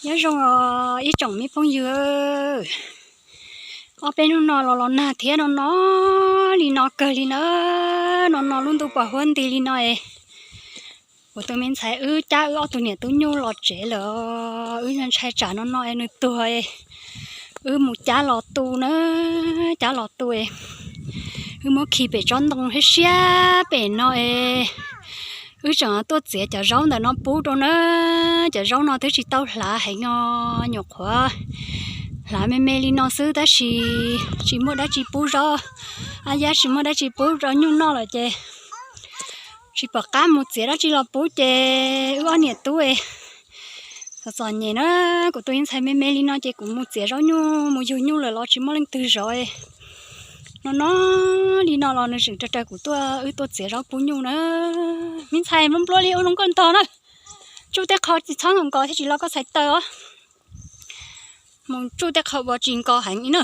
Nyob zoo os ib tsoom me phooj ywg, ob peb hnub no los los nag thiab no no li no kawg li na, no no lub ntuj pos huab nti li no es, kuv tus me ntxhais wb cab wb ob tug niam tub nyuj los tsev lawm, wb ntshai tsam no no es nws tuag es wb mus cab los tu na, cab los tu es wb muab khi pem tsob ntoo siab siab pem no es wb tseem tuaj txiav cov zaub ntawm no pub rau na. Cov zaub no twb tsis tau hlav heev os, nyuam qhuav hlav me me li no xwb tab sis tsis muaj dab tsi pub zaub, ab yab tsis muaj dab tsi pub rau nyuj noj lawm ces tsis pom qab mus txiav dab tsi los pub ces wb ob niam tub txom txom nyem na. Kuv tus me ntxhais me me li no ces kuv mus txiav zaub nyuj mus yug nyuj lawm los tsis muaj leej twg zov. No no li no los nws tseem raws raws kuv tuaj, wb tuaj txiav zaub pub nyuj na. Me ntxhais nplua nplua li ua zoo nkauj ntog na. Tsuj tej qho tsis txhob nkaus nkaus thiab tsis los koj txhais taw os. Mus tsuj tej qho uas tsis nkaus heev li na.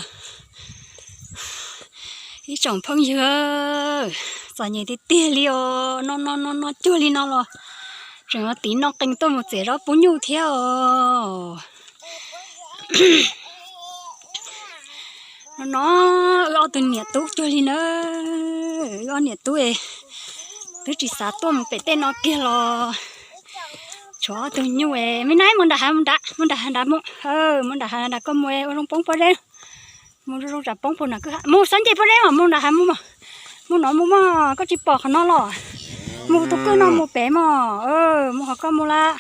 Ib tsoom phooj ywg, txom nyem tiag tiag li os, no no no no cuag li no los tseem tiv no qees tuaj mus txiav zaub pub nyuj thiab os. No no, wb ob tug niam tub cuag li na, wb ob niam tub es twb tsis xav tuaj mus pem tej no kiag los tshuav ob tug nyuj es. Me nab, mus nram hav, mus nram, mus nram hav nrad mus, mus nram hav nrad koj mus ua zoo poob pob zeb, mus zoo zoo tsam poob puag nram kwj ha, mus xab nce pob zeb mas mus nram hav mus mas, mus no mus mas koj tsis pom qhov no los, mus tus kwj no mus pem mas, mus qhov koj mus lawm.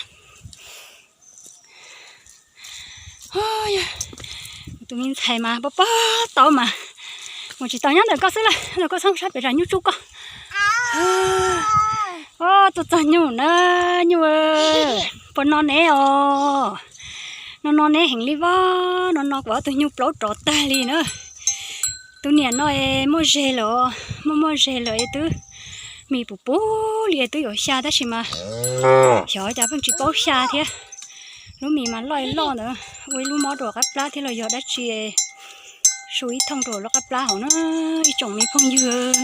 Kuv tus me ntxhais mas pob pob taub mas mus tsis tau, nyob ntawm koj xwb lawm, ntawm koj txhob sab pem zam nyuj tsuj koj. Tuaj txog nyuj na, nyuj, puas no neb os? No no neb heev li vab, no no kuv ob tug nyuj plaub rov tag li na. Tus niam no es muaj zeg lawm, muaj muaj zeg lawm es twb mis puv puv li twb yuav xya tab sis mas xyov cas pheej tsis paub xya thiab. Lub mis mas loj loj ntawd, ua ib lub mob rau qab plab thiab los yog dab tsi, su ib thooj rau lub qab plab hauv na, ib tsoom me phooj ywg.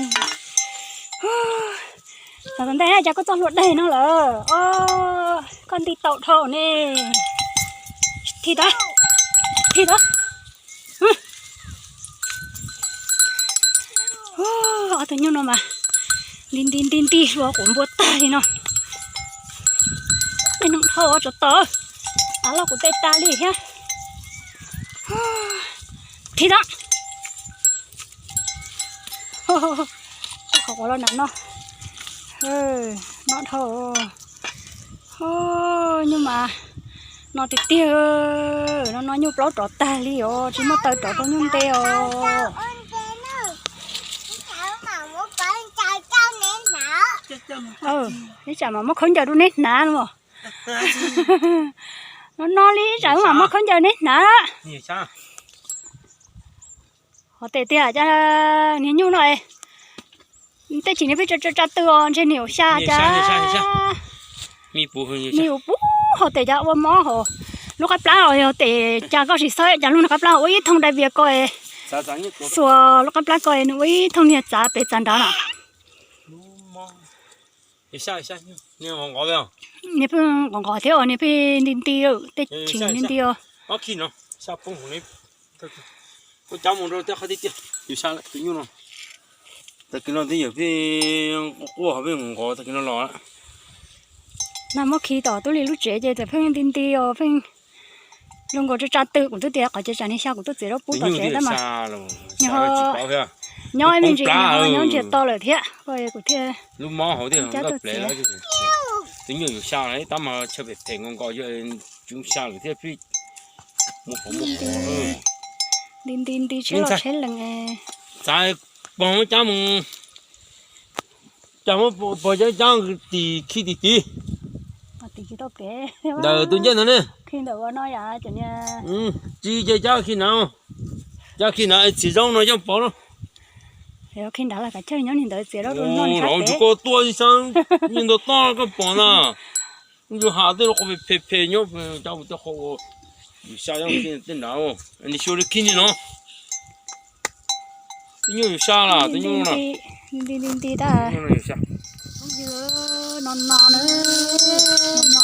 Tom ntej cas koj txoj hlua daig no lawm os, koj nti tau dhau ne. Thim tod, thim tod. Ob tug nyuj no mas nti nti nti nti hlua quav npua tag li no. Tej no dhau tsov tom, av loj kuv tej tas li thiab. Thim tod. Qhov quav los nram no, no dhau. Nyuj mas no tiag tiag, no no nyuj plaub rov tag li os, tsis muaj taw rov rau nyuj nte os. Ib tsam mam muab khaub ncaws rau neb hnav no. No no li ib tsam mam muab khaub ncaws neb hnav. Qhov tes tiag cas niag nyuj no, tej chim niag pheej tsa tsa tw os, ntshe niag yuav xya cas. Niag yuav puv hauv tes cas ua mob hauv lub qab plab os, yog tes cas koj sim xawb cas lub qab plab ua ib thooj dai vias ko, xuas lub qab plab ko nws ua ib thooj niag txav pem txav nrad na. Niag pheej nqov nqov thiab os, niag pheej nti nti, tej chim nti nti os. Tag kis no twb yog pheej quaj quaj pheej nqov tag kis no los. Nag muab khi tom tub li lub tsev ces txawm pheej nti nti os, pheej zoo nkaus tsa tsa tw. Kuv twb tias qhov tsev tsam niag xya kuv tuaj txiav zaub pub tom tsev tab mas nyob me ntsis nyob ntsiag to lawm thiab, kuv thiaj cab tuaj txiav. Tus nyuj yuav xya tab mas chaw phem phem nkaus nkaus yog tsis xya lawm thiab pheej mus qhov muag qhov. Nti nti nti tsheb los tsheb lees. Txav pog muab cab mus, cas muab pog cab cab tim khi tim tid. Ntawm tus ncej ntawd ne. Tsis ces cab khi na, cab khi na txiv zaub no coj pov na. Los tsis koj tuaj xyov yeej ntau toj koj pom na. Yus has tej lub qhov phem phem nyob cab mus tej qhov uas yus xya tej nrad, nws xyuas li khi ni no. Tej nyuj yus xya las tej nyuj no. Nti nti nti tab. No no na, no no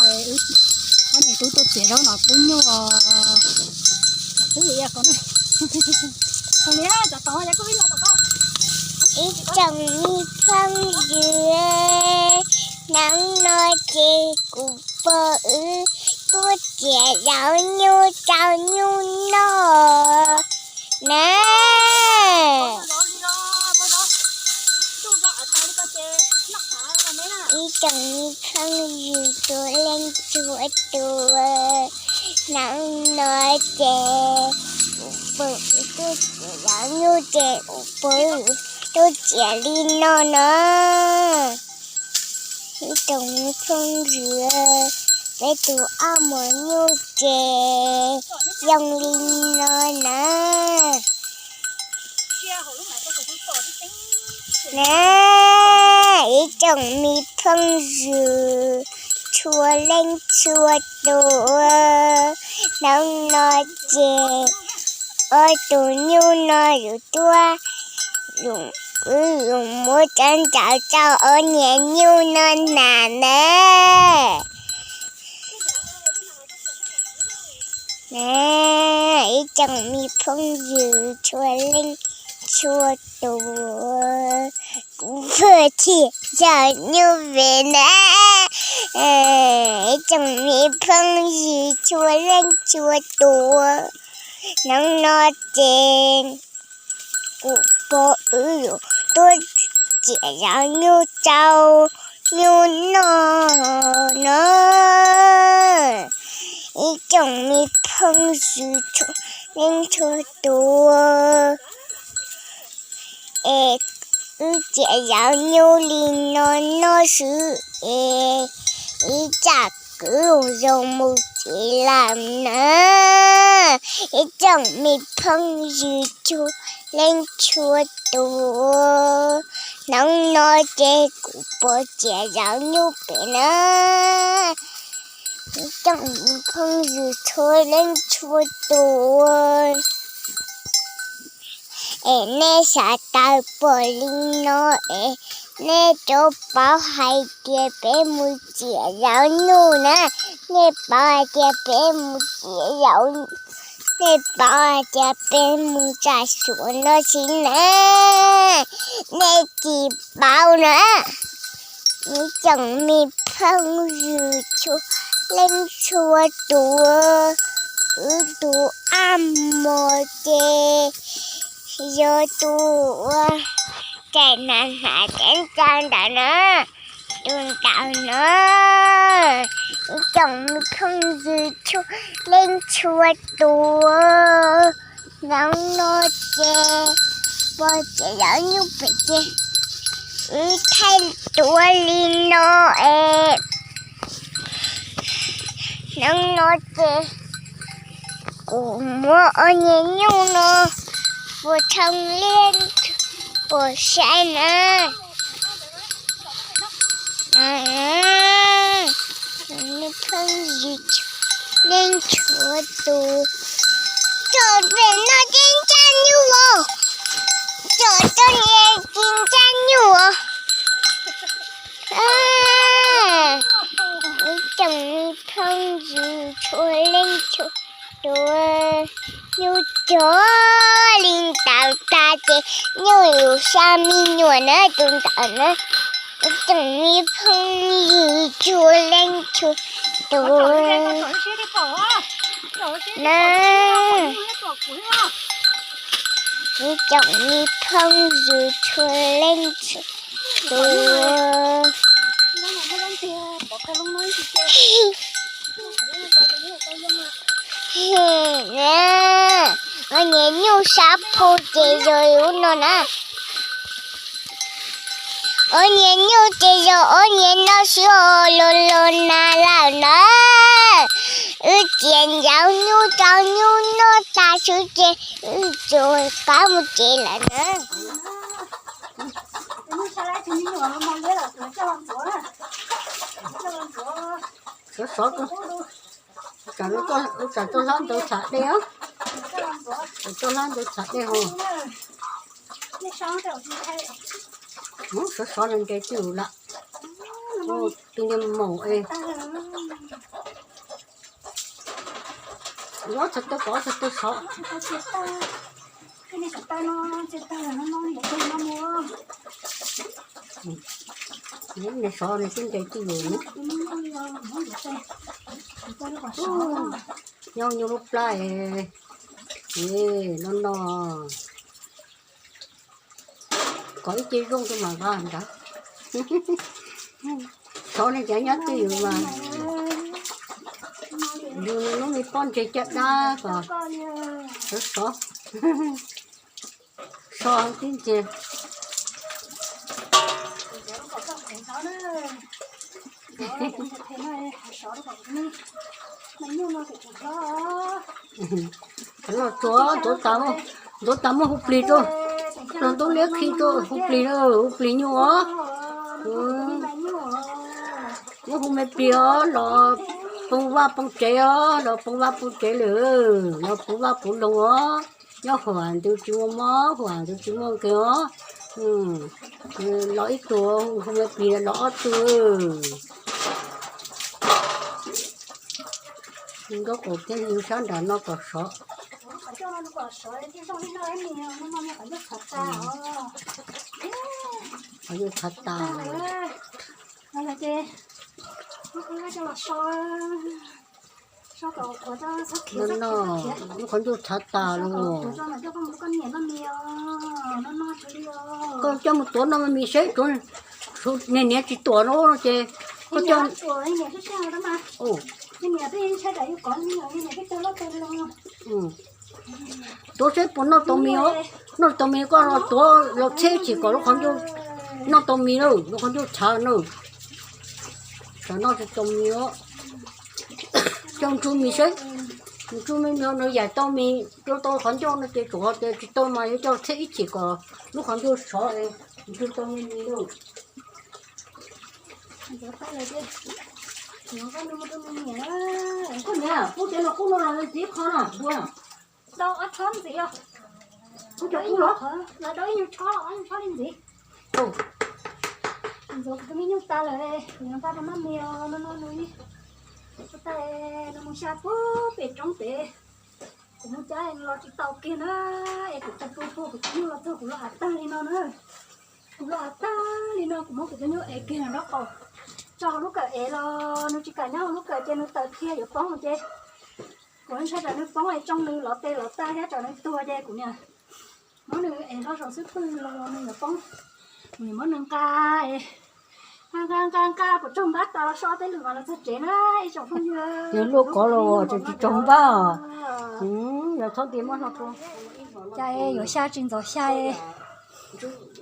wb Tub tuaj txiav zaub no tub nyuj os. Ib tsoom me phooj ywg, hnub no ces kuv pog wb tuaj txiav zaub nyuj rau nyuj noj na. Ib tsoom me phooj ywg txhua leej txhua tus, hnub no ces kuv pog wb tuaj txiav zaub nyuj ces kuv pog wb tuaj txiav li no na. Ib tsoom me phooj ywg, peb tus ob mos nyuj ces zoo li no na. Na, ib tsoom me phooj ywg txhua leej txhua tus, hnub no ces ob tug nyuj no yus tuaj, wb yuav muab cov ntaus rau ob niag nyuj no hnav na. Na, ib tsoom me phooj ywg txhua leej txhua tus, kuv pog txiav zaub nyuj pem na. Ib tsoom me phooj ywg txhua leej txhua tus, hnub no ces kuv pog wb yuav tuaj txiav zaub nyuj rau nyuj noj na. Ib tsoom me phooj ywg txhua leej txhua tus, es wb txiav zaub nyuj li no noj xwb es ib tsam kwv zoo mus tsev lawm na. Ib tsoom me phooj ywg txhua leej txhua tus, hnub no ces kuv pog txiav zaub nyuj pem na. Ib tsoom me phooj ywg txhua leej txhua tus, es nej sawv daws pom li no es nej twb paub hais tias peb mus txiav zaub nyuj na. Nej paub hais tias peb mus txiav zaub, nej paub hais tias peb mus txog suav no xwb na, nej tsis paub na. Ib tsoom me phooj ywg txhua leej txhua tus, wb tus ab mos ces yog tus uas tseem hnav hnav cev ntsa ntawd na, tus ntawd na. Ib tsoom me phooj ywg txhua leej txhua tus, hnub no ces pog txiav zaub nyuj pem ces wb thaij tuav li no es hnub no ces kuv muab ob niag nyuj no puas tshee liaj puas saib na. Phooj ywg txhua leej txhua tus, cov pem no ces ntsa nyuj os, cov toj niag ces ntsa nyuj os. Ib tsoom me phooj ywg txhua leej txhua tus, nyuj cog li ntawd tag ces nyuj yuav sab me nyuam na tus ntawd na. Ib tsoom me phooj ywg txhua leej txhua tus na. Ib tsoom me phooj ywg txhua leej txhua tus, ob niag nyuj sab phu ces yog lub no na. Ob niag nyuj ces yog ob niag no xwb os, los los nag lawm na. Wb txiav zaub nyuj rau nyuj noj tas xwb ces wb tsuas qab mus tsev lawm na. Sov sov, tsam tuaj hlab ntawd tshav dej os. Tsam tuaj hlab ntawd tshav dej ho. Sov sov ntev ntev twb lawm. Tus niag maum es Ob txhais taw kom ob txhais taw sov. Nws sov nws twb ntes twj ywm na. Nyob nyuag lub plab no no. Kom ib ce zoo rau mas vaj nrad. Sov ne cas nyob twj ywm mas. Yus lub me pob ntseg caj dab kom sov sov. Sov tib ntxiag. Los tsuav ntxuav tas muaj hu plig rau, los ntub liab khi rau hu plig, hu plig nyuj os. Muab hu me plig os, los poo vaj poo tsev os, los poo vaj poo tsev lawm, los puv vaj puv loog os. Nyob huam ntws tsis muaj mob, huam ntws tsis muaj nkeeg os. Los ib tug, hu me plig los ob tug. Nkauj qaum thiab yug sab nram no kom sov. Qhov yug txhav tas. No no, lub qhov ncauj txhav tas los. Koj coj mus tuav noj me mis seb, niag niam tsis tuam no ces koj coj tuav seb puas noj tau mis os. Noj tau mis koj los tuav los txheb tsis kom lub qhov ncauj noj tau mis na, lub qhov ncauj txhav na. Tsam noj tsis tau mis os. Coj ntsuj mis seb, ntsuj me no yaim tau mis rau tau qhov ncauj no ces tsum qhov tias tsis tau mas yuav coj txheb ib chim kom lub qhov ncauj sov, ntsuj tau me mis lauj. Koj niam, pub cov no qub no los ntxiv qho no npua. Dau ob tshob ntxiv os. Pub cov qub los? Los dau ib nyuag tshob, ob nyuag tshob li ntxiv. Ntxuav kuv tus me nyuj tas lawm, kuv yuav nqa rau maj me os, no no nws ib, kuv tas nws mus xya puag pem roob pem, kuv mus cab los tsis tau kiag na, es kuv tus pw puag kuv tus nyuj los txog kuv los hav tag li no na. Kuv los hav tag li no kuv muab kuv tus nyuj ev kiag nraub qaum, tso hauv lub kawm ev los nws tsis kam nyob hauv lub kawm ces nws tawm kiag yuav poob ces kuv ntshai tsam nws poob es tsoo nws lov tes lov taw thiab tsam nws tuag ces kuv niam muab nws ev nrog saum xub pwg los nws yuav poob. Kuv niam muab nws nqa, nqa nqa nqa kuv tsaug npab tas los so tej lwm mas los txog tsev na ib tsoom phooj ywg. Yog luaj kov los tseem tsis tsaug npab. Yog txhob tias muab no rau. Cas yuav xya tsis ntxov xya,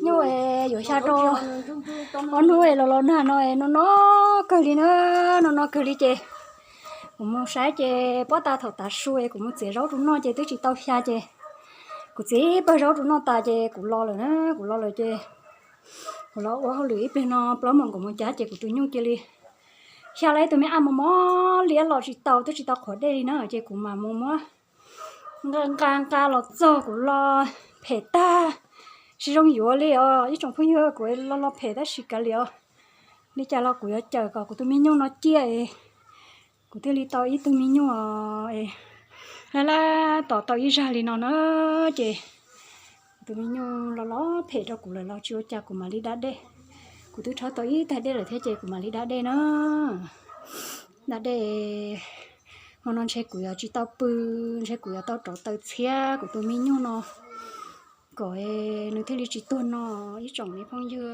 nyuj yuav xya rau ob hnub los los nag no no no kawg li na, no no kawg li ces kuv mus saib ces pob tas thaum tav su es kuv mus txiav zaub rau noj ces twb tsis tau xya ces kuv txiav pawg zaub rau noj tas ces kuv los lawm na, kuv los lawm ces kuv los ua hauj lwm ib pliag no plaub moos kuv mus cav ces kuv tus nyuj cia li xya la ib tug me ab mos mos liab los tsis tau twb tsis tau qhuav dej li na ces kuv mam mus muab nqa nqa nqa los txog kuv los phem tag, tsis zoo yuav li os ib tsoom phooj ywg, kuv los los phem tab sis kav liam os. Li cas los kuv yuav cawm kom kuv tus me nyuj no ciaj es kuv thiaj li tau ib tug me nyuj os. Laj laj tos tau ib zag li no na ces kuv tus me nyuj los los phem rau kuv lawm los tsis ua cas kuv mam li da dej. Kuv twb rhaub tau ib tag dej lawm thiab ces kuv mam li da dej na. Da dej, hmo no ntshe kuv yuav tsis tau pw, ntshe kuv yuav tau rauv taws txhiab kuv tus me nyuj no kom nws thiaj li tsis tuag no ib tsoom me phooj ywg.